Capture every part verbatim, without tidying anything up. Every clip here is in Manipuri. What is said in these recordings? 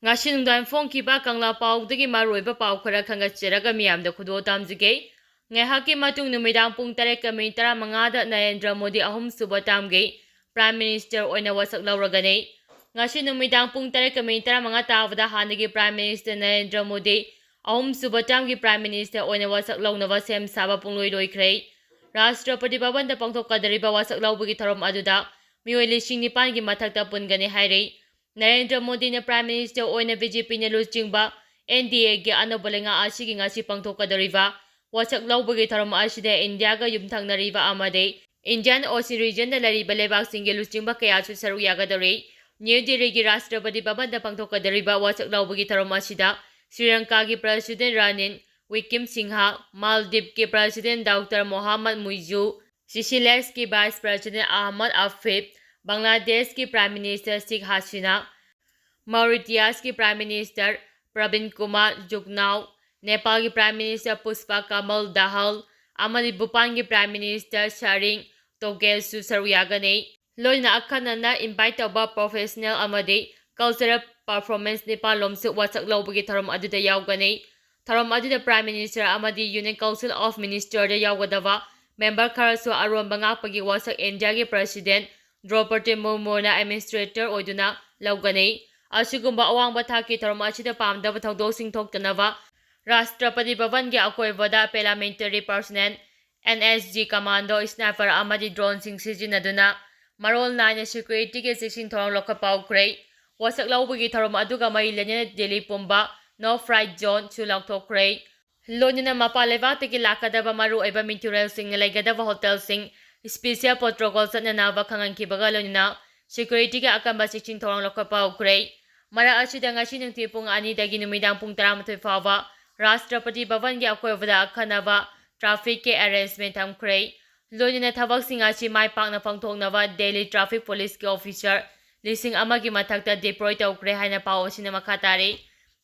ꯉꯁꯤ ꯅꯨꯡꯗꯥꯡ ꯐꯣꯡꯈꯤꯕ ꯀꯪꯂꯥ ꯄꯥꯎꯗꯒꯤ ꯃꯔꯨꯑꯣꯏꯕ ꯄꯥꯎ ꯈꯔ ꯈꯪꯒꯠꯆꯔꯒ ꯃꯤꯌꯥꯝꯗ ꯈꯨꯗꯣꯜ ꯇꯝꯖꯒꯦ꯫ ꯉꯥꯏꯍꯥꯛꯀꯤ ꯃꯇꯨꯡ ꯅꯨꯃꯤꯗꯥꯡ ꯄꯨꯡ ꯇꯔꯦꯠꯀ ꯃꯤꯅꯤꯠ ꯇꯔꯥꯃꯉꯥꯗ ꯅꯔꯦꯟꯗ꯭ꯔ ꯃꯣꯗꯤ ꯑꯍꯨꯝꯁꯨꯕ ꯇꯥꯝꯒꯤ Prime Minister ꯑꯣꯏꯅ ꯋꯥꯁꯛ ꯂꯧꯔꯒꯅꯤ꯫ ꯉꯁꯤ ꯅꯨꯃꯤꯗꯥꯡ ꯄꯨꯡ ꯇꯔꯦꯠꯀ ꯃꯤꯅꯤꯠ ꯇꯔꯥꯃꯉꯥ ꯇꯥꯕꯗ ꯍꯥꯟꯅꯒꯤ Prime Minister ꯅꯔꯦꯟꯗ꯭ꯔ ꯃꯣꯗꯤ ꯑꯍꯨꯝꯁꯨꯕ ꯇꯥꯝꯒꯤ Prime Minister ꯑꯣꯏꯅ ꯋꯥꯁꯛ ꯂꯧꯅꯕ ꯁꯦꯝ ꯁꯥꯕ ꯄꯨꯡꯂꯣꯏ ꯂꯣꯏꯈ꯭ꯔꯦ꯫ ꯔꯥꯁꯇ꯭ꯔꯄꯇꯤ ꯚꯕꯟꯗ ꯄꯥꯡꯊꯣꯛꯀꯗꯧꯔꯤꯕ ꯋꯥꯁꯛ ꯂꯧꯕꯒꯤ ꯊꯧꯔꯝ ꯑꯗꯨꯗ ꯃꯤꯑꯣꯏ ꯂꯤꯁꯤꯡ ꯅꯤꯄꯥꯟꯒꯤ ꯃꯊꯛꯇ ꯄꯨꯟꯒꯅꯤ ꯍꯥꯏꯔꯤ꯫ ꯅꯔꯦꯟꯗ꯭ꯔ ꯃꯣꯗꯤꯅ Prime Minister ꯑꯣꯏꯅ BJPꯅ ꯂꯨꯆꯤꯡꯕ NDAꯒꯤ ꯑꯅꯧꯕ ꯂꯩꯉꯥꯛ ꯑꯁꯤꯒꯤ ꯉꯁꯤ ꯄꯥꯡꯊꯣꯛꯀꯗꯧꯔꯤꯕ ꯋꯥꯁꯛ ꯂꯧꯕꯒꯤ ꯊꯧꯔꯝ ꯑꯁꯤꯗ ꯏꯟꯗꯤꯌꯥꯒ ꯌꯨꯝꯊꯪꯅꯔꯤꯕ ꯑꯃꯗꯤ Indian Ocean regionꯗ ꯂꯩꯔꯤꯕ ꯂꯩꯕꯥꯛꯁꯤꯡꯒꯤ ꯂꯨꯆꯤꯡꯕ ꯀꯌꯥꯁꯨ ꯁꯔꯨꯛ ꯌꯥꯒꯗꯧꯔꯤ꯫ ꯅ꯭ꯌꯨ ꯗꯤꯜꯂꯤꯒꯤ ꯔꯥꯁꯇ꯭ꯔꯄꯇꯤ ꯚꯕꯟꯗ ꯄꯥꯡꯊꯣꯛꯀꯗꯧꯔꯤꯕ ꯋꯥꯁꯛ ꯂꯧꯕꯒꯤ ꯊꯧꯔꯝ ꯑꯁꯤꯗ ꯁ꯭ꯔꯤꯂꯪꯀꯥꯒꯤ President ꯔꯥꯅꯤꯜ ꯋꯤꯀꯤꯝ Singh, ꯃꯥꯜꯗꯤꯞꯀꯤ President Doctor ꯃꯣꯍꯥꯃꯗ ꯃꯨꯏꯖꯨ, ꯁꯤꯁꯤꯂꯦꯁꯀꯤ Vice President Ahmad ꯑꯐꯤꯐ, ꯕꯪꯒ꯭ꯂꯥꯗꯦꯁꯀꯤ Prime Minister Sikh Hasina, ꯃꯥꯎꯔꯤꯇꯤꯌꯥꯁꯀꯤ Prime Minister Praveen Kumar ꯖꯨꯒꯅꯥꯎ, ꯅꯦꯄꯥꯜꯒꯤ Prime Minister ꯄꯨꯁꯄ ꯀꯃꯜ ꯗꯍꯜ ꯑꯃꯗꯤ ꯚꯨꯄꯥꯟꯒꯤ Prime Minister ꯁꯥꯔꯤꯡ ꯇꯣꯒꯦꯜꯁꯨ ꯁꯔꯨꯛ ꯌꯥꯒꯅꯤ꯫ ꯂꯣꯏꯅꯅ ꯑꯈꯟꯅꯅ invite ꯇꯧꯕ professional ꯑꯃꯗꯤ cultural performance ꯅꯤꯄꯥꯜ ꯂꯣꯝꯁꯨ ꯋꯥꯁꯛ ꯂꯧꯕꯒꯤ ꯊꯧꯔꯝ ꯑꯗꯨꯗ ꯌꯥꯎꯒꯅꯤ꯫ ꯊꯧꯔꯝ ꯑꯗꯨꯗ Prime Minister ꯑꯃꯗꯤ Union Council of Ministerꯗ ꯌꯥꯎꯒꯗꯕ member ꯈꯔꯁꯨ ꯑꯔꯣꯟꯕ ꯉꯥꯛꯄꯒꯤ ꯋꯥꯁꯛ ꯏꯟꯗꯤꯌꯥꯒꯤ President ꯗ꯭ꯔꯧꯄꯗꯤ ꯃꯨꯔꯃꯨꯅ administrator ꯑꯣꯏꯗꯨꯅ ꯂꯧꯒꯅꯤ꯫ ꯑꯁꯤꯒꯨꯝꯕ ꯑꯋꯥꯡꯕ ꯊꯥꯛꯀꯤ ꯊꯧꯔꯝ ꯑꯁꯤꯗ ꯄꯥꯝꯗꯕ ꯊꯧꯗꯣꯛꯁꯤꯡ ꯊꯣꯛꯇꯅꯕ ꯔꯥꯁꯇ꯭ꯔꯄꯇꯤ ꯚꯕꯟꯒꯤ ꯑꯀꯣꯏꯕꯗ paramilitary personnel, NSG commando, sniper ꯑꯃꯗꯤ droneꯁꯤꯡ ꯁꯤꯖꯤꯟꯅꯗꯨꯅ ꯃꯔꯣꯜ ꯅꯥꯏꯅ securityꯒꯤ ꯆꯦꯛꯁꯤꯟ ꯊꯧꯔꯥꯡ ꯂꯧꯈꯠꯄ ꯍꯧꯈ꯭ꯔꯦ꯫ ꯋꯥꯁꯛ ꯂꯧꯕꯒꯤ ꯊꯧꯔꯝ ꯑꯗꯨꯒ ꯃꯔꯤ ꯂꯩꯅꯅ ꯗꯤꯜꯂꯤ ꯄꯨꯝꯕ no fly zoneꯁꯨ ꯂꯥꯎꯊꯣꯛꯈ꯭ꯔꯦ꯫ ꯂꯣꯏꯅꯅ ꯃꯄꯥꯟ ꯂꯩꯕꯥꯛꯇꯒꯤ ꯂꯥꯛꯀꯗꯕ ꯃꯔꯨꯑꯣꯏꯕ ꯃꯤꯊꯨꯡꯂꯦꯟꯁꯤꯡꯅ ꯂꯩꯒꯗꯕ hotelꯁꯤꯡ special protocol ꯆꯠꯅꯅꯕ ꯈꯪꯍꯟꯈꯤꯕꯒ ꯂꯣꯏꯅꯅ securityꯒꯤ ꯑꯀꯟꯕ ꯆꯦꯛꯁꯤꯟ ꯊꯧꯔꯥꯡ ꯂꯧꯈꯠꯄ ꯍꯧꯈ꯭ꯔꯦ꯫ ꯃꯔꯛ ꯑꯁꯤꯗ ꯉꯁꯤ ꯅꯨꯡꯊꯤꯜ ꯄꯨꯡ ꯑꯅꯤꯗꯒꯤ ꯅꯨꯃꯤꯗꯥꯡ ꯄꯨꯡ ꯇꯔꯥꯃꯥꯊꯣꯏ ꯐꯥꯎꯕ ꯔꯥꯁꯇ꯭ꯔꯄꯇꯤ ꯚꯕꯟꯒꯤ ꯑꯀꯣꯏꯕꯗ ꯑꯈꯟꯅꯕ trafficꯀꯤ arrangement ꯊꯝꯈ꯭ꯔꯦ꯫ ꯂꯣꯏꯅꯅ ꯊꯕꯛꯁꯤꯡ ꯑꯁꯤ ꯃꯥꯏ ꯄꯥꯛꯅ ꯄꯥꯡꯊꯣꯛꯅꯕ ꯗꯤꯜꯂꯤ traffic policeꯀꯤ officer ꯂꯤꯁꯤꯡ ꯑꯃꯒꯤ ꯃꯊꯛꯇ deploy ꯇꯧꯈ꯭ꯔꯦ ꯍꯥꯏꯅ ꯄꯥꯎ ꯑꯁꯤꯅ ꯃꯈꯥ ꯇꯥꯔꯤ꯫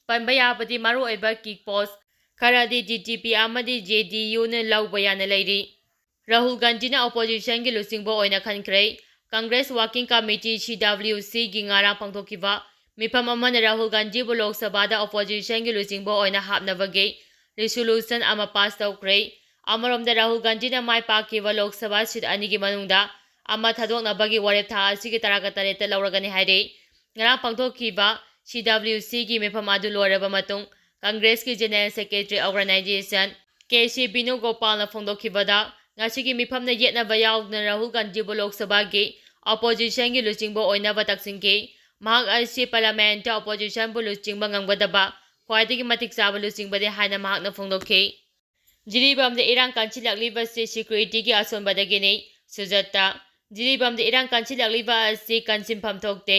ꯄꯟꯕ ꯌꯥꯕꯗꯤ ꯃꯔꯨꯑꯣꯏꯕ check post ꯈꯔꯗꯤ DTP ꯑꯃꯗꯤ JDUꯅ ꯂꯧꯕ ꯌꯥꯅ ꯂꯩꯔꯤ꯫ ꯔꯥꯍꯨꯜ ꯒꯥꯟꯙꯤꯅ oppositionꯒꯤ ꯂꯨꯆꯤꯡꯕ ꯑꯣꯏꯅ ꯈꯟꯈ꯭ꯔꯦ꯫ Congress Working Committee, CWCꯒꯤ ꯉꯔꯥꯡ ꯄꯥꯡꯊꯣꯛꯈꯤꯕ ꯃꯤꯐꯝ ꯑꯃꯅ ꯔꯥꯍꯨꯜ ꯒꯥꯟꯙꯤꯕꯨ ꯂꯣꯛ ꯁꯚꯥꯗ ꯑꯣꯄꯣꯖꯤꯁꯟꯒꯤ ꯂꯨꯆꯤꯡꯕ ꯑꯣꯏꯅ ꯍꯥꯞꯅꯕꯒꯤ ꯔꯤꯁꯣꯂꯨꯁꯟ ꯑꯃ ꯄꯥꯁ ꯇꯧꯈ꯭ꯔꯦ꯫ ꯑꯃꯔꯣꯝꯗ ꯔꯥꯍꯨꯜ ꯒꯥꯟꯙꯤꯅ ꯃꯥꯏ ꯄꯥꯛꯈꯤꯕ ꯂꯣꯛ ꯁꯚꯥ ꯁꯤꯠ ꯑꯅꯤꯒꯤ ꯃꯅꯨꯡꯗ ꯑꯃ ꯊꯥꯗꯣꯛꯅꯕꯒꯤ ꯋꯥꯔꯦꯞ ꯊꯥ ꯑꯁꯤꯒꯤ ꯇꯔꯥꯒ ꯇꯔꯦꯠꯇ ꯂꯧꯔꯒꯅꯤ ꯍꯥꯏꯔꯦ꯫ ꯉꯔꯥꯡ ꯄꯥꯡꯊꯣꯛꯈꯤꯕ ꯁꯤ ꯗꯕ꯭ꯂꯤꯎ ꯁꯤꯒꯤ ꯃꯤꯐꯝ ꯑꯗꯨ ꯂꯣꯏꯔꯕ ꯃꯇꯨꯡ ꯀꯪꯒ꯭ꯔꯦꯁꯀꯤ general secretary organisation K C Binu ꯒꯣꯄꯥꯜꯅ ꯐꯣꯡꯗꯣꯛꯈꯤꯕꯗ, ꯉꯁꯤꯒꯤ ꯃꯤꯐꯝꯗ ꯌꯦꯠꯅꯕ ꯌꯥꯎꯗꯅ ꯔꯥꯍꯨꯜ ꯒꯥꯟꯙꯤꯕꯨ ꯂꯣꯛ ꯁꯚꯥꯒꯤ ꯑꯣꯄꯣꯖꯤꯁꯟꯒꯤ ꯂꯨꯆꯤꯡꯕ ꯑꯣꯏꯅꯕ ꯇꯛꯁꯤꯟꯈꯤ꯫ ꯃꯍꯥꯛ ꯑꯁꯤ ꯄꯥꯔꯂꯤꯌꯥꯃꯦꯟꯠꯇ ꯑꯣꯄꯣꯖꯤꯁꯟꯕꯨ ꯂꯨꯆꯤꯡꯕ ꯉꯝꯒꯗꯕ ꯈ꯭ꯋꯥꯏꯗꯒꯤ ꯃꯇꯤꯛ ꯆꯥꯕ ꯂꯨꯆꯤꯡꯕꯅꯤ ꯍꯥꯏꯅ ꯃꯍꯥꯛꯅ ꯐꯣꯡꯗꯣꯛꯈꯤ꯫ ꯖꯤꯔꯤꯕꯥꯝꯗ ꯏꯔꯥꯡ ꯀꯟꯁꯤꯜꯂꯛꯂꯤꯕꯁꯤ ꯁꯦꯀ꯭ꯌꯨꯔꯤꯇꯤꯒꯤ ꯑꯁꯣꯟꯕꯗꯒꯤꯅꯤ꯫ ꯁꯨꯖꯥꯇꯥ, ꯖꯤꯔꯤꯕꯥꯝꯗ ꯏꯔꯥꯡ ꯀꯟꯁꯤꯜꯂꯛꯂꯤꯕ ꯑꯁꯤ ꯀꯟꯁꯤꯟꯐꯝ ꯊꯣꯛꯇꯦ,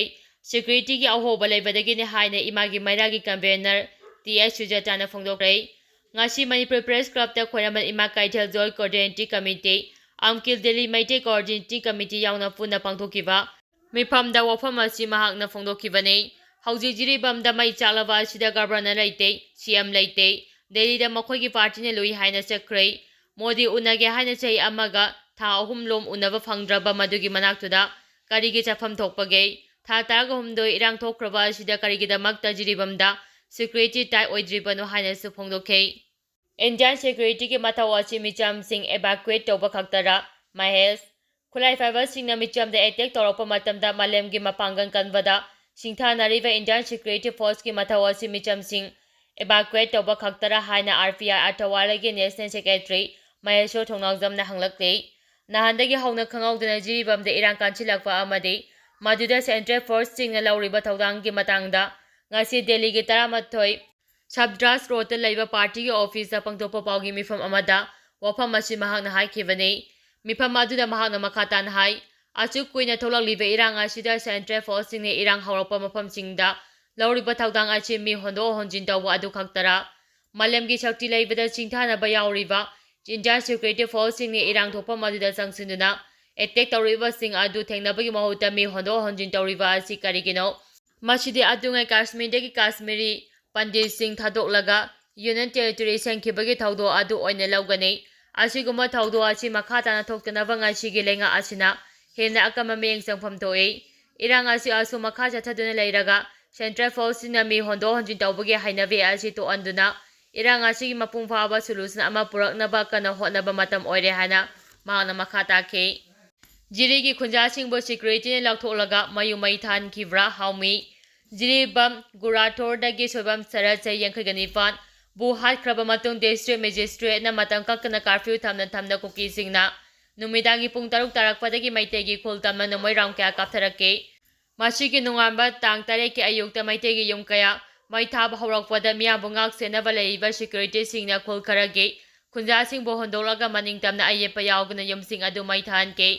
ꯁꯦꯀ꯭ꯌꯨꯔꯤꯇꯤꯒꯤ ꯑꯍꯣꯕ ꯂꯩꯕꯗꯒꯤꯅꯤ ꯍꯥꯏꯅ ꯏꯃꯥꯒꯤ ꯃꯩꯔꯥꯒꯤ ꯀꯟꯚꯦꯅꯔ ꯇꯤ ꯑꯦꯁ ꯁꯨꯖꯥꯇꯥꯅ ꯐꯣꯡꯗꯣꯛꯈ꯭ꯔꯦ꯫ ꯉꯁꯤ ꯃꯅꯤꯄꯨꯔ ꯄ꯭ꯔꯦꯁ ꯀ꯭ꯂꯕꯇ ꯈ꯭ꯋꯥꯏꯔꯝꯕꯟ ꯏꯃꯥ ꯀꯩꯊꯦꯜ ꯖꯣꯏ ꯀꯣꯑꯣꯔꯗꯤꯅꯦꯇꯤꯡ ꯀꯃꯤꯇꯤ, ꯑꯝꯀꯤꯜ ꯗꯦꯜꯂꯤ ꯃꯩꯇꯩ ꯀꯣꯑꯣꯔꯗꯤꯅꯦꯇꯤꯡ ꯀꯃꯤꯇꯤ ꯌꯥꯎꯅ ꯄꯨꯟꯅ ꯄꯥꯡꯊꯣꯛꯈꯤꯕ ꯃꯤꯐꯝꯗ ꯋꯥꯐꯝ ꯑꯁꯤ ꯃꯍꯥꯛꯅ ꯐꯣꯡꯗꯣꯛꯈꯤꯕꯅꯤ꯫ ꯍꯧꯖꯤꯛ ꯖꯤꯔꯤꯕꯥꯝꯗ ꯃꯩ ꯆꯥꯛꯂꯕ ꯑꯁꯤꯗ ꯒꯕꯔꯅꯔ ꯂꯩꯇꯦ, ꯁꯤ ꯑꯦꯝ ꯂꯩꯇꯦ꯫ ꯗꯦꯜꯂꯤꯗ ꯃꯈꯣꯏꯒꯤ ꯄꯥꯔꯇꯤꯅ ꯂꯨꯏ ꯍꯥꯏꯅ ꯆꯠꯈ꯭ꯔꯦ꯫ ꯃꯣꯗꯤ ꯎꯅꯒꯦ ꯍꯥꯏꯅ ꯆꯍꯤ ꯑꯃꯒ ꯊꯥ ꯑꯍꯨꯝ ꯂꯣꯝ ꯎꯅꯕ ꯐꯪꯗ꯭ꯔꯕ ꯃꯗꯨꯒꯤ ꯃꯅꯥꯛꯇꯨꯗ ꯀꯔꯤꯒꯤ ꯆꯠꯐꯝ ꯊꯣꯛꯄꯒꯦ? ꯊꯥ ꯇꯔꯥꯒ ꯍꯨꯝꯗꯣꯏ ꯏꯔꯥꯡ ꯊꯣꯛꯈ꯭ꯔꯕ ꯑꯁꯤꯗ ꯀꯔꯤꯒꯤꯗꯃꯛꯇ ꯖꯤꯔꯤꯕꯥꯝꯗ ꯁꯦꯀ꯭ꯌꯨꯔꯤꯇꯤ ꯇꯥꯏꯠ ꯑꯣꯏꯗ꯭ꯔꯤꯕꯅꯣ ꯍꯥꯏꯅꯁꯨ ꯐꯣꯡꯗꯣꯛꯈꯤ꯫ ꯏꯟꯗꯤꯌꯥꯟ ꯁꯦꯀ꯭ꯌꯨꯔꯤꯇꯤꯒꯤ ꯃꯊꯧ ꯑꯁꯤ ꯃꯤꯆꯝꯁꯤꯡ ꯏꯚꯥꯀ꯭ꯌꯨꯑꯦꯠ ꯇꯧꯕ ꯈꯛꯇꯔ? ꯃꯍꯦꯁ, ꯈꯨꯠꯂꯥꯏ ꯄꯥꯏꯕꯁꯤꯡꯅ ꯃꯤꯆꯝꯗ ꯑꯦꯇꯦꯛ ꯇꯧꯔꯛꯄ ꯃꯇꯝꯗ ꯃꯥꯂꯦꯝꯒꯤ ꯃꯄꯥꯡꯒꯜ ꯀꯟꯕꯗ ꯁꯤꯡꯊꯥꯅꯔꯤꯕ ꯏꯟꯗꯤꯌꯥꯟ ꯁꯦꯀ꯭ꯌꯨꯔꯤꯇꯤ ꯐꯣꯔꯁꯀꯤ ꯃꯊꯧ ꯑꯁꯤ ꯃꯤꯆꯝꯁꯤꯡ ꯏꯚꯥꯀ꯭ꯌꯨꯑꯦꯠ ꯇꯧꯕ ꯈꯛꯇꯔ ꯍꯥꯏꯅ ꯑꯥꯔ ꯄꯤ ꯑꯥꯏ ꯑꯊꯋꯥꯂꯥꯒꯤ ꯅꯦꯁꯅꯦꯜ ꯁꯦꯀ꯭ꯔꯦꯇꯔꯤ ꯃꯍꯦꯁꯣꯔ ꯊꯣꯡꯅꯥꯎꯖꯝꯅ ꯍꯪꯂꯛꯂꯤ꯫ ꯅꯍꯥꯟꯗꯒꯤ ꯍꯧꯅ ꯈꯪꯍꯧꯗꯅ ꯖꯤꯔꯤꯕꯥꯝꯗ ꯏꯔꯥꯡ ꯀꯟꯁꯤꯜꯂꯛꯄ ꯑꯃꯗꯤ ꯃꯗꯨꯗ ꯁꯦꯟꯇ꯭ꯔꯦꯜ ꯐꯣꯔꯁꯁꯤꯡꯅ ꯂꯧꯔꯤꯕ ꯊꯧꯗꯥꯡꯒꯤ ꯃꯇꯥꯡꯗ ꯉꯁꯤ ꯗꯦꯜꯂꯤꯒꯤ ꯇꯔꯥꯃꯥꯊꯣꯏ ꯁꯕꯗ꯭ꯔꯥꯁ ꯔꯣꯗꯇ ꯂꯩꯕ ꯄꯥꯔꯇꯤꯒꯤ ꯑꯣꯐꯤꯁꯇ ꯄꯥꯡꯊꯣꯛꯄ ꯄꯥꯎꯒꯤ ꯃꯤꯐꯝ ꯑꯃꯗ ꯋꯥꯐꯝ ꯑꯁꯤ ꯃꯍꯥꯛꯅ ꯍꯥꯏꯈꯤꯕꯅꯤ꯫ ꯃꯤꯐꯝ ꯑꯗꯨꯗ ꯃꯍꯥꯛꯅ ꯃꯈꯥ ꯇꯥꯅ ꯍꯥꯏ, ꯑꯁꯨꯛ ꯀꯨꯏꯅ ꯊꯣꯛꯂꯛꯂꯤꯕ ꯏꯔꯥꯡ ꯑꯁꯤꯗ ꯁꯦꯟꯇ꯭ꯔꯦꯜ ꯐꯣꯔꯁꯁꯤꯡꯅ ꯏꯔꯥꯡ ꯍꯧꯔꯛꯄ ꯃꯐꯝꯁꯤꯡꯗ ꯂꯧꯔꯤꯕ ꯊꯧꯗꯥꯡ ꯑꯁꯤ ꯃꯤ ꯍꯣꯟꯗꯣꯛ ꯍꯣꯟꯖꯤꯟ ꯇꯧꯕ ꯑꯗꯨ ꯈꯛꯇꯔ? ꯃꯥꯂꯦꯝꯒꯤ ꯁꯛꯇꯤ ꯂꯩꯕꯗ ꯁꯤꯡꯊꯥꯅꯕ ꯌꯥꯎꯔꯤꯕ ꯏꯟꯗꯤꯌꯥꯟ ꯁꯦꯀ꯭ꯌꯨꯔꯤꯇꯤ ꯐꯣꯔꯁꯁꯤꯡꯅ ꯏꯔꯥꯡ ꯊꯣꯛꯐꯝ ꯑꯗꯨꯗ ꯆꯪꯁꯤꯟꯗꯨꯅ ꯑꯦꯇꯦꯛ ꯇꯧꯔꯤꯕꯁꯤꯡ ꯑꯗꯨ ꯊꯦꯡꯅꯕꯒꯤ ꯃꯍꯨꯠꯇ ꯃꯤ ꯍꯣꯟꯗꯣꯛ ꯍꯣꯟꯖꯤꯟ ꯇꯧꯔꯤꯕ ꯑꯁꯤ ꯀꯔꯤꯒꯤꯅꯣ? ꯃꯁꯤꯗꯤ ꯑꯗꯨꯉꯩ ꯀꯥꯁꯃꯤꯔꯗꯒꯤ ꯀꯥꯁꯃꯤꯔꯤ ꯄꯟꯗꯤꯠꯁꯤꯡ ꯊꯥꯗꯣꯛꯂꯒ ꯌꯨꯅꯤꯌꯟ ꯇꯦꯔꯤꯇꯣꯔꯤ ꯁꯦꯝꯈꯤꯕꯒꯤ ꯊꯧꯗꯣꯛ ꯑꯗꯨ ꯑꯣꯏꯅ ꯂꯧꯒꯅꯤ꯫ ꯑꯁꯤꯒꯨꯝꯕ ꯊꯧꯗꯣꯛ ꯑꯁꯤ ꯃꯈꯥ ꯇꯥꯅ ꯊꯣꯛꯇꯅꯕ ꯉꯁꯤꯒꯤ ꯂꯩꯉꯥꯛ ꯑꯁꯤꯅ ꯍꯦꯟꯅ ꯑꯀꯟꯕ ꯃꯤꯠꯌꯦꯡ ꯆꯪꯐꯝ ꯊꯣꯛꯏ꯫ ꯏꯔꯥꯡ ꯑꯁꯤ ꯑꯁꯨꯝ ꯃꯈꯥ ꯆꯠꯊꯗꯨꯅ ꯂꯩꯔꯒ Central Forceꯁꯤꯡꯅ ꯃꯤ ꯍꯣꯟꯗꯣꯛ ꯍꯣꯟꯖꯤꯟ ꯇꯧꯕꯒꯤ ꯍꯩꯅꯕꯤ ꯑꯁꯤ ꯇꯣꯛꯍꯟꯗꯨꯅ ꯏꯔꯥꯡ ꯑꯁꯤꯒꯤ ꯃꯄꯨꯡ ꯐꯥꯕ solution ꯑꯃ ꯄꯨꯔꯛꯅꯕ ꯀꯟꯅ ꯍꯣꯠꯅꯕ ꯃꯇꯝ ꯑꯣꯏꯔꯦ ꯍꯥꯏꯅ ꯃꯍꯥꯛꯅ ꯃꯈꯥ ꯇꯥꯈꯤ꯫ ꯖꯤꯔꯤꯒꯤ ꯈꯨꯟꯖꯥꯁꯤꯡꯕꯨ securityꯅ ꯂꯥꯎꯊꯣꯛꯂꯒ ꯃꯌꯨꯝ ꯃꯩ ꯊꯥꯍꯟꯈꯤꯕ꯭ꯔꯥ? ꯍꯥꯎꯃꯤ꯫ ꯖꯤꯔꯤꯕꯥꯝ ꯒꯨꯔꯥꯊꯣꯔꯗꯒꯤ ꯁꯣꯏꯕꯝ ꯁꯔꯠ ꯆꯍꯤ ꯌꯥꯡꯈꯩꯒ ꯅꯤꯄꯥꯟ ꯕꯨ ꯍꯥꯠꯈ꯭ꯔꯕ ꯃꯇꯨꯡ district magistrateꯅ ꯃꯇꯝ ꯀꯛꯇꯅ curfew ꯊꯝꯅ ꯊꯝꯅ ꯀꯨꯀꯤꯁꯤꯡꯅ ꯅꯨꯃꯤꯗꯥꯡꯒꯤ ꯄꯨꯡ ꯇꯔꯨꯛ ꯇꯥꯔꯛꯄꯗꯒꯤ ꯃꯩꯇꯩꯒꯤ ꯈꯨꯜ ꯇꯝꯅ ꯅꯣꯡꯃꯩ round ꯀꯌꯥ ꯀꯥꯞꯊꯔꯛꯈꯤ꯫ ꯃꯁꯤꯒꯤ ꯅꯣꯡꯉꯥꯟꯕ ꯇꯥꯡ ꯇꯔꯦꯠꯀꯤ ꯑꯌꯨꯛꯇ ꯃꯩꯇꯩꯒꯤ ꯌꯨꯝ ꯀꯌꯥ ꯃꯩ ꯊꯥꯕ ꯍꯧꯔꯛꯄꯗ ꯃꯤꯌꯥꯝꯕꯨ ꯉꯥꯛ ꯁꯦꯟꯅꯕ ꯂꯩꯔꯤꯕ securityꯁꯤꯡꯅ ꯈꯨꯜ ꯈꯔꯒꯤ ꯈꯨꯟꯖꯥꯁꯤꯡꯕꯨ ꯍꯣꯟꯗꯣꯛꯂꯒ ꯃꯅꯤꯡ ꯇꯝꯅ ꯑꯌꯦꯠꯄ ꯌꯥꯎꯗꯅ ꯌꯨꯝꯁꯤꯡ ꯑꯗꯨ ꯃꯩ ꯊꯥꯍꯟꯈꯤ꯫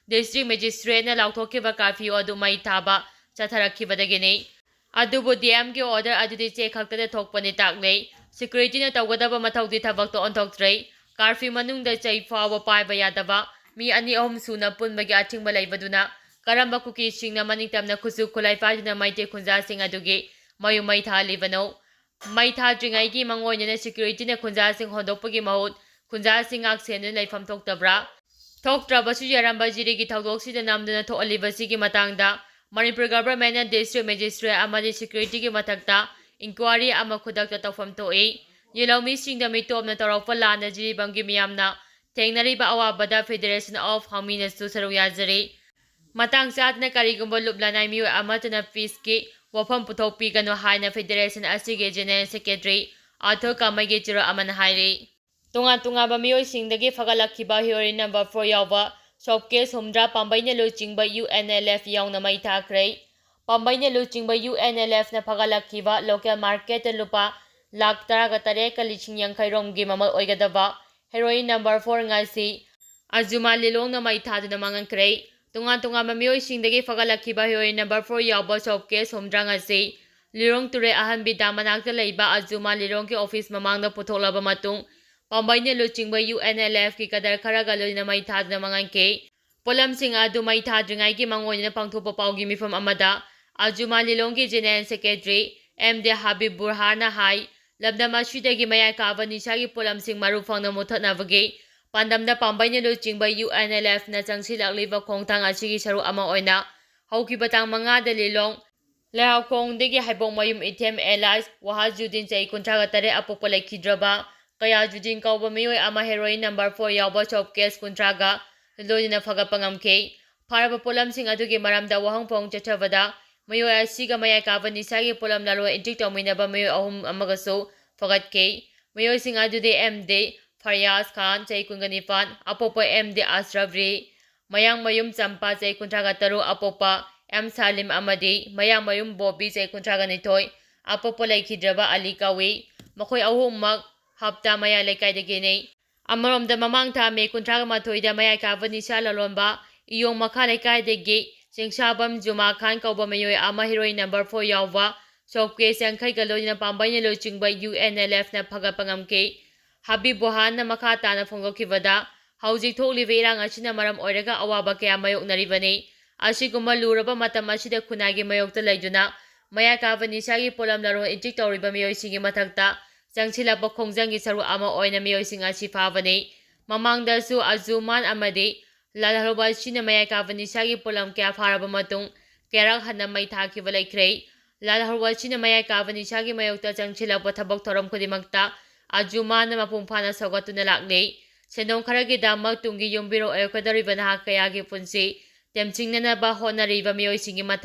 District magistrateꯅ ꯂꯥꯎꯊꯣꯛꯈꯤꯕ curfew ꯑꯗꯨ ꯃꯩ ꯊꯥꯕ ꯆꯠꯊꯔꯛꯈꯤꯕꯗꯒꯤꯅꯤ꯫ ꯑꯗꯨꯕꯨ DMꯒꯤ order ꯑꯗꯨꯗꯤ ꯆꯦ ꯈꯛꯇꯗ ꯊꯣꯛꯄꯅꯤ ꯇꯥꯛꯂꯤ꯫ Securityꯅ ꯇꯧꯒꯗꯕ ꯃꯊꯧꯗꯤ ꯊꯕꯛꯇ ꯑꯣꯟꯊꯣꯛꯇ꯭ꯔꯦ꯫ Curfew ꯃꯅꯨꯡꯗ ꯆꯩ ꯐꯥꯎꯕ ꯄꯥꯏꯕ ꯌꯥꯗꯕ ꯃꯤ ꯑꯅꯤ ꯑꯍꯨꯝ ꯁꯨꯅ ꯄꯨꯟꯕꯒꯤ ꯑꯊꯤꯡꯕ ꯂꯩꯕꯗꯨꯅ ꯀꯔꯝꯕ ꯀꯨꯀꯤꯁꯤꯡꯅ ꯃꯅꯤꯡ ꯇꯝꯅ ꯈꯨꯠꯁꯨ ꯈꯨꯠꯂꯥꯏ ꯄꯥꯏꯗꯨꯅ ꯃꯩꯇꯩ ꯈꯨꯟꯖꯥꯁꯤꯡ ꯑꯗꯨꯒꯤ ꯃꯌꯨꯝ ꯃꯩ ꯊꯥꯍꯜꯂꯤꯕꯅꯣ? ꯃꯩ ꯊꯥꯗ꯭ꯔꯤꯉꯩꯒꯤ ꯃꯥꯡꯑꯣꯏꯅꯅ securityꯅ ꯈꯨꯟꯖꯥꯁꯤꯡ ꯍꯣꯟꯗꯣꯛꯄꯒꯤ ꯃꯍꯨꯠ ꯈꯨꯟꯖꯥꯁꯤꯡ ꯉꯥꯛ ꯁꯦꯟꯗꯨꯅ ꯂꯩꯐꯝ ꯊꯣꯛꯇꯕ꯭ꯔꯥ? ꯊꯣꯛꯇ꯭ꯔꯕꯁꯨ ꯌꯥꯔꯝꯕ ꯖꯤꯔꯤꯒꯤ ꯊꯧꯗꯣꯛꯁꯤꯗ ꯅꯝꯗꯨꯅ ꯊꯣꯛꯍꯜꯂꯤꯕꯁꯤꯒꯤ ꯃꯇꯥꯡꯗ ꯃꯅꯤꯄꯨꯔ governmentꯅ district magistrate ꯑꯃꯗꯤ securityꯒꯤ ꯃꯊꯛꯇ inquiry ꯑꯃ ꯈꯨꯗꯛꯇ ꯇꯧꯐꯝ ꯊꯣꯛꯏ꯫ ꯌꯦꯜꯍꯧꯃꯤꯁꯤꯡꯗ ꯃꯤꯇꯣꯞꯅ ꯇꯧꯔꯛꯄ ꯂꯥꯟꯅ ꯖꯤꯔꯤꯕꯥꯝꯒꯤ ꯃꯤꯌꯥꯝꯅ ꯊꯦꯡꯅꯔꯤꯕ ꯑꯋꯥꯕꯗ Federation of ꯍꯥꯎꯃꯤꯅꯁꯨ ꯁꯔꯨꯛ ꯌꯥꯖꯔꯤ꯫ ꯃꯇꯥꯡ ꯆꯥꯗꯅ ꯀꯔꯤꯒꯨꯝꯕ ꯂꯨꯞ ꯂꯅꯥꯏ ꯃꯤꯑꯣꯏ ꯑꯃꯠꯇꯅ peaceꯀꯤ ꯋꯥꯐꯝ ꯄꯨꯊꯣꯛꯄꯤꯒꯅꯨ ꯍꯥꯏꯅ Federation ꯑꯁꯤꯒꯤ General Secretary ꯑꯊꯣꯏ ꯀꯥꯃꯩꯒꯤ ꯆꯤꯔꯣ ꯑꯃꯅ ꯍꯥꯏꯔꯤ꯫ ꯇꯣꯉꯥꯟ ꯇꯣꯉꯥꯟꯕ ꯃꯤꯑꯣꯏꯁꯤꯡꯗꯒꯤ ꯐꯒꯠꯂꯛꯈꯤꯕ heroin number four ꯌꯥꯎꯕ soap case ꯍꯨꯝꯗ꯭ꯔꯥ ꯄꯥꯝꯕꯩꯅ ꯂꯨꯆꯤꯡꯕ UNLF ꯌꯥꯎꯅ ꯃꯩ ꯊꯥꯈ꯭ꯔꯦ꯫ ꯄꯥꯝꯕꯩꯅ ꯂꯨꯆꯤꯡꯕ UNLFꯅ ꯐꯒꯠꯂꯛꯈꯤꯕ local marketꯇ ꯂꯨꯄꯥ ꯂꯥꯈ ꯇꯔꯥꯒ ꯇꯔꯦꯠꯀ ꯂꯤꯁꯤꯡ ꯌꯥꯡꯈꯩ ꯔꯣꯝꯒꯤ ꯃꯃꯜ ꯑꯣꯏꯒꯗꯕ heroin number four ꯉꯁꯤ ꯑꯖꯨꯃꯥ ꯂꯤꯂꯣꯡꯅ ꯃꯩ ꯊꯥꯗꯨꯅ ꯃꯥꯡꯍꯟꯈ꯭ꯔꯦ꯫ ꯇꯣꯉꯥꯟ ꯇꯣꯉꯥꯟꯕ ꯃꯤꯑꯣꯏꯁꯤꯡꯗꯒꯤ ꯐꯒꯠꯂꯛꯈꯤꯕ heroin number four ꯌꯥꯎꯕ soap case ꯍꯨꯝꯗ꯭ꯔꯥ ꯉꯁꯤ ꯂꯤꯂꯣꯡ ꯇꯨꯔꯦꯜ ꯑꯍꯟꯕꯤ dam ꯃꯅꯥꯛꯇ ꯂꯩꯕ ꯑꯖꯨꯃꯥ ꯂꯤꯂꯣꯡꯒꯤ office ꯃꯃꯥꯡꯗ ꯄꯨꯊꯣꯛꯂꯕ ꯃꯇꯨꯡ, ꯄꯥꯝꯕꯩꯅ ꯂꯨꯆꯤꯡꯕ UNLFꯀꯤ cadre ꯈꯔꯒ ꯂꯣꯏꯅꯅ ꯃꯩ ꯊꯥꯗꯨꯅ ꯃꯥꯡꯍꯟꯈꯤ꯫ ꯄꯣꯠꯂꯝꯁꯤꯡ ꯑꯗꯨ ꯃꯩ ꯊꯥꯗ꯭ꯔꯤꯉꯩꯒꯤ ꯃꯥꯡꯑꯣꯏꯅꯅ ꯄꯥꯡꯊꯣꯛꯄ ꯄꯥꯎꯒꯤ ꯃꯤꯐꯝ ꯑꯃꯗ ꯑꯖꯨꯃꯥ ꯂꯤꯂꯣꯡꯒꯤ General Secretary ꯑꯦꯝ ꯗꯦ ꯍꯕꯤꯕ ꯕꯨꯔꯍꯥꯟꯅ ꯍꯥꯏ, ꯂꯝꯗꯝ ꯑꯁꯤꯗꯒꯤ ꯃꯌꯥꯏ ꯀꯥꯕ ꯅꯤꯁꯥꯒꯤ ꯄꯣꯠꯂꯝꯁꯤꯡ ꯃꯔꯨ ꯐꯪꯅ ꯃꯨꯊꯠꯅꯕꯒꯤ ꯄꯥꯟꯗꯝꯗ ꯄꯥꯝꯕꯩꯅ ꯂꯨꯆꯤꯡꯕ UNLFꯅ ꯆꯪꯁꯤꯜꯂꯛꯂꯤꯕ ꯈꯣꯡꯊꯥꯡ ꯑꯁꯤꯒꯤ ꯁꯔꯨꯛ ꯑꯃ ꯑꯣꯏꯅ ꯍꯧꯈꯤꯕ ꯇꯥꯡ ꯃꯉꯥꯗ ꯂꯤꯂꯣꯡ ꯂꯩꯍꯥꯎꯈꯣꯡꯗꯒꯤ ꯍꯩꯕꯣꯡꯃꯌꯨꯝ ꯏꯊꯦꯝ alias ꯋꯥꯍꯥꯖꯨꯗꯤꯟ, ꯆꯍꯤ ꯀꯨꯟꯊ꯭ꯔꯥꯒ ꯇꯔꯦꯠ, ꯑꯄꯣꯛꯄ ꯂꯩꯈꯤꯗ꯭ꯔꯕ ꯀꯌꯥꯖꯨꯗꯤꯟ ꯀꯧꯕ ꯃꯤꯑꯣꯏ ꯑꯃ heroin number four ꯌꯥꯎꯕ soap case ꯀꯨꯟꯊ꯭ꯔꯥꯒ ꯂꯣꯏꯅꯅ ꯐꯒꯠꯄ ꯉꯝꯈꯤ꯫ ꯐꯥꯔꯕ ꯄꯣꯠꯂꯝꯁꯤꯡ ꯑꯗꯨꯒꯤ ꯃꯔꯝꯗ ꯋꯥꯍꯪ ꯄꯥꯎꯍꯪ ꯆꯠꯊꯕꯗ ꯃꯤꯑꯣꯏ ꯑꯁꯤꯒ ꯃꯌꯥꯏ ꯀꯥꯕ ꯅꯤꯁꯥꯒꯤ ꯄꯣꯠꯂꯝ ꯂꯂꯣꯟ ꯏꯇꯤꯛ ꯇꯧꯃꯤꯟꯅꯕ ꯃꯤꯑꯣꯏ ꯑꯍꯨꯝ ꯑꯃꯒꯁꯨ ꯐꯒꯠꯈꯤ꯫ ꯃꯤꯑꯣꯏꯁꯤꯡ ꯑꯗꯨꯗꯤ ꯑꯦꯝ ꯗꯤ ꯐꯌꯥꯖ ꯈꯥꯟ, ꯆꯍꯤ ꯀꯨꯟꯒ ꯅꯤꯄꯥꯟ, ꯑꯄꯣꯛꯄ ꯑꯦꯝ ꯗꯤ ꯑꯁꯔꯐ ꯔꯤ, ꯃꯌꯥꯡꯃꯌꯨꯝ ꯆꯝꯄꯥ, ꯆꯍꯤ ꯀꯨꯟꯊ꯭ꯔꯥꯒ ꯇꯔꯨꯛ, ꯑꯄꯣꯛꯄ ꯑꯦꯝ ꯁꯥꯂꯤꯝ ꯑꯃꯗꯤ ꯃꯌꯥꯡꯃꯌꯨꯝ ꯕꯣꯕꯤ, ꯆꯍꯤ ꯀꯨꯟꯊ꯭ꯔꯥꯒ ꯅꯤꯊꯣꯏ, ꯑꯄꯣꯛꯄ ꯂꯩꯈꯤꯗ꯭ꯔꯕ ꯑꯂꯤ ꯀꯧꯏ꯫ ꯃꯈꯣꯏ ꯑꯍꯨꯝꯃꯛ ꯍꯞꯇꯥ ꯃꯌꯥ ꯂꯩꯀꯥꯏꯗꯒꯤꯅꯤ꯫ ꯑꯃꯔꯣꯝꯗ, ꯃꯃꯥꯡ ꯊꯥ ꯃꯦ ꯀꯨꯟꯊ꯭ꯔꯥꯒ ꯃꯥꯊꯣꯏꯗ ꯃꯌꯥꯏ ꯀꯥꯕ ꯅꯤꯁꯥ ꯂꯂꯣꯟꯕ ꯏꯌꯣꯡ ꯃꯈꯥ ꯂꯩꯀꯥꯏꯗꯒꯤ ꯆꯤꯡꯁꯥꯕꯝ ꯖꯨꯃꯥ ꯈꯥꯟ ꯀꯧꯕ ꯃꯤꯑꯣꯏ ꯑꯃ heroin number four ꯌꯥꯎꯕ soap case ꯌꯥꯡꯈꯩꯒ ꯂꯣꯏꯅꯅ ꯄꯥꯝꯕꯩꯅ ꯂꯨꯆꯤꯡꯕ ꯌꯨ ꯑꯦꯟ ꯑꯦꯜ ꯑꯦꯐꯅ ꯐꯒꯠꯄ ꯉꯝꯈꯤ꯫ ꯍꯕꯤꯕ ꯕꯣꯍꯥꯟꯅ ꯃꯈꯥ ꯇꯥꯅ ꯐꯣꯡꯗꯣꯛꯈꯤꯕꯗ, ꯍꯧꯖꯤꯛ ꯊꯣꯛꯂꯤꯕ ꯏꯔꯥꯡ ꯑꯁꯤꯅ ꯃꯔꯝ ꯑꯣꯏꯔꯒ ꯑꯋꯥꯕ ꯀꯌꯥ ꯃꯥꯌꯣꯛꯅꯔꯤꯕꯅꯤ꯫ ꯑꯁꯤꯒꯨꯝꯕ ꯂꯨꯔꯕ ꯃꯇꯝ ꯑꯁꯤꯗ ꯈꯨꯟꯅꯥꯏꯒꯤ ꯃꯥꯌꯣꯛꯇ ꯂꯩꯗꯨꯅ ꯃꯌꯥꯏ ꯀꯥꯕ ꯅꯤꯁꯥꯒꯤ ꯄꯣꯠꯂꯝ ꯂꯂꯣꯟ ꯏꯇꯤꯛ ꯇꯧꯔꯤꯕ ꯃꯤꯑꯣꯏꯁꯤꯡꯒꯤ ꯃꯊꯛꯇ ꯆꯪꯁꯤꯜꯂꯛꯄ ꯈꯣꯡꯖꯪꯒꯤ ꯁꯔꯨꯛ ꯑꯃ ꯑꯣꯏꯅ ꯃꯤꯑꯣꯏꯁꯤꯡ ꯑꯁꯤ ꯐꯥꯕꯅꯤ꯫ ꯃꯃꯥꯡꯗꯁꯨ ꯑꯖꯨꯃꯥꯟ ꯑꯃꯗꯤ ꯂꯥꯜ ꯍꯔꯨꯕꯥꯁꯤꯅ ꯃꯌꯥꯏ ꯀꯥꯕ ꯅꯤꯁꯥꯒꯤ ꯄꯣꯠꯂꯝ ꯀꯌꯥ ꯐꯥꯔꯕ ꯃꯇꯨꯡ ꯀꯌꯥꯔꯛ ꯍꯟꯅ ꯃꯩ ꯊꯥꯈꯤꯕ ꯂꯩꯈ꯭ꯔꯦ꯫ ꯂꯥꯜ ꯍꯔꯨꯕꯥꯁꯤꯅ ꯃꯌꯥꯏ ꯀꯥꯕ ꯅꯤꯁꯥꯒꯤ ꯃꯥꯌꯣꯛꯇ ꯆꯪꯁꯤꯜꯂꯛꯄ ꯊꯕꯛ ꯊꯧꯔꯝ ꯈꯨꯗꯤꯡꯃꯛꯇ ꯑꯖꯨꯃꯥꯟꯅ ꯃꯄꯨꯡ ꯐꯥꯅ ꯁꯧꯒꯠꯇꯨꯅ ꯂꯥꯛꯂꯤ꯫ ꯁꯦꯟꯗꯣꯡ ꯈꯔꯒꯤꯗꯃꯛ ꯇꯨꯡꯒꯤ ꯌꯨꯝꯕꯤꯔꯣꯜ ꯑꯣꯏꯔꯛꯀꯗꯧꯔꯤꯕ ꯅꯍꯥ ꯀꯌꯥꯒꯤ ꯄꯨꯟꯁꯤ ꯇꯦꯝꯁꯤꯡꯅꯅꯕ ꯍꯣꯠꯅꯔꯤꯕ ꯃꯤꯑꯣꯏꯁꯤꯡꯒꯤ ꯃꯊꯛ